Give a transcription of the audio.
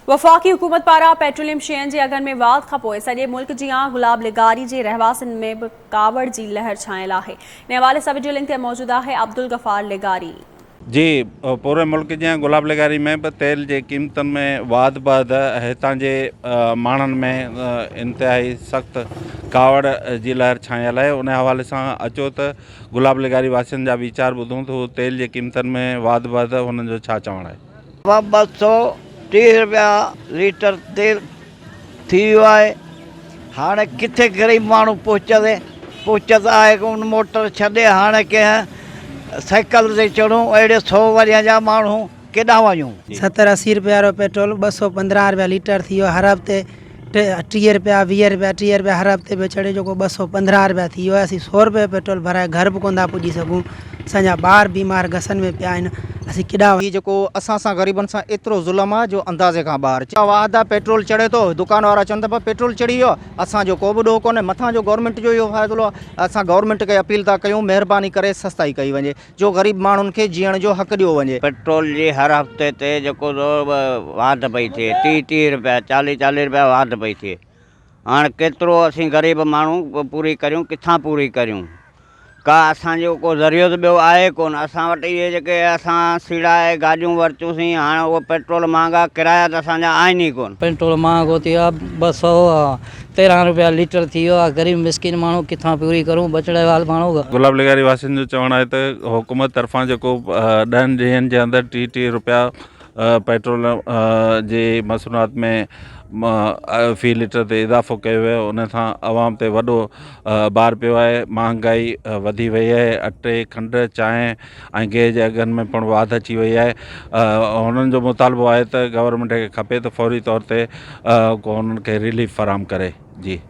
وفاقي حڪومت پاران پيٽروليم شين جي اگهن ۾ واڌ کانپوء سڄي ملڪ جيان گلاب لغاري جي رهواسين ۾ به ڪاوڙ جي لهر ڇانيل آهي. ان حوالي سان وڊيو لنڪ تي موجود آهي عبدالغفار لغاري. جي پوري ملڪ جيان گلاب لغاري ۾ به تيل جي قيمتن ۾ واڌ بعد هتان جي ماڻهن ۾ انتهائي سخت ڪاوڙ جي لهر ڇانيل آهي ان حوالي سان اچو ته گلاب لغاري واسين جا ويچار ٻڌون ته هو تيل جي قيمتن ۾ واڌ بعد هنن جو ڇا چوڻ آهي. 230 رپيا ليٽر تيل ٿي ويو آهي هاڻي ڪٿي غريب ماڻهو پهچندي پهچت آهي ڪون موٽر ڇڏي هاڻي ڪنهن سائيڪل تي چڙهون اهڙي سو ورهين جا ماڻهو ڪيڏانهن وڃون. ستر 80 رپيا وارو پيٽرول 215 رپيا ليٽر ٿي ويو هر هفتي 30 رپيا 20 رپيا 30 رپيا هر هفتي پيو چڙهي جيڪو 215 رپيا ٿي ويو آهي اسين سو رپيو پيٽرول ڀرائي گهر به ڪونه ٿا پڄي سگهون اسان جا ٻار بيمار گسن ۾ پيا آهن اسين ڪيڏانهن هي جيڪو اسان سان غريبن سان ايترو ظلم آ جو اندازي کان ٻاهر. چا واهه ادا پيٽرول چڙهي ٿو دڪان وارا چون ٿا پيٽرول چڙهي ويو آ اسان جو ڪو به ڏوهه ڪونهي مٿان جو گورنمينٽ جو اهو فيصلو آ اسان گورنمينٽ کي اپيل ٿا ڪيون مهرباني ڪري سستائي ڪئي وڃي جو غريب ماڻهن کي جيئڻ جو حق ڏيو وڃي. پيٽرول جي هر هفتي تي جيڪو سو واڌ پئي ٿئي 30 30 رپيا 40 40 رپيا واڌ پئي ٿئي هاڻ ڪيترو اسين غريب ماڻهو پوري ڪريون ڪٿان پوري ڪريون ڪا اسان جو ڪو ذريعو ته ٻيو آهي ڪونه اسان وٽ اهي جيڪي اسان سيڙائي گاڏيون ورتيون سين هاڻ اهو پيٽرول مهانگا ڪرايا ته اسان جا آهن ئي ڪونه. پيٽرول مهانگو ٿي ويو آهي 213 رپيا ليٽر ٿي ويو آهي غريب مسڪين ماڻهو ڪٿان پوري ڪرون ٻچڙي وال ماڻهو. گلاب لغاري واسين جو چوڻ آهي ته حڪومت طرفان جيڪو ڏهن ڏينهن جي اندر 30 30 رپيا پيٽرول جي مصنوعات ۾ في ليٽر تي اضافو ڪيو ويو ان سان عوام تي وڏو بار پيو آهي مهانگائي وڌي وئي آهي اٽي کنڊ چانهه ۽ گيهه جي اگهن ۾ پڻ واڌ اچي وئي آهي هنن جو مطالبو آهي ته گورنمينٽ کي کپي ته فوري طور تي ڪو هنن کي رليف فراهم ڪري جي.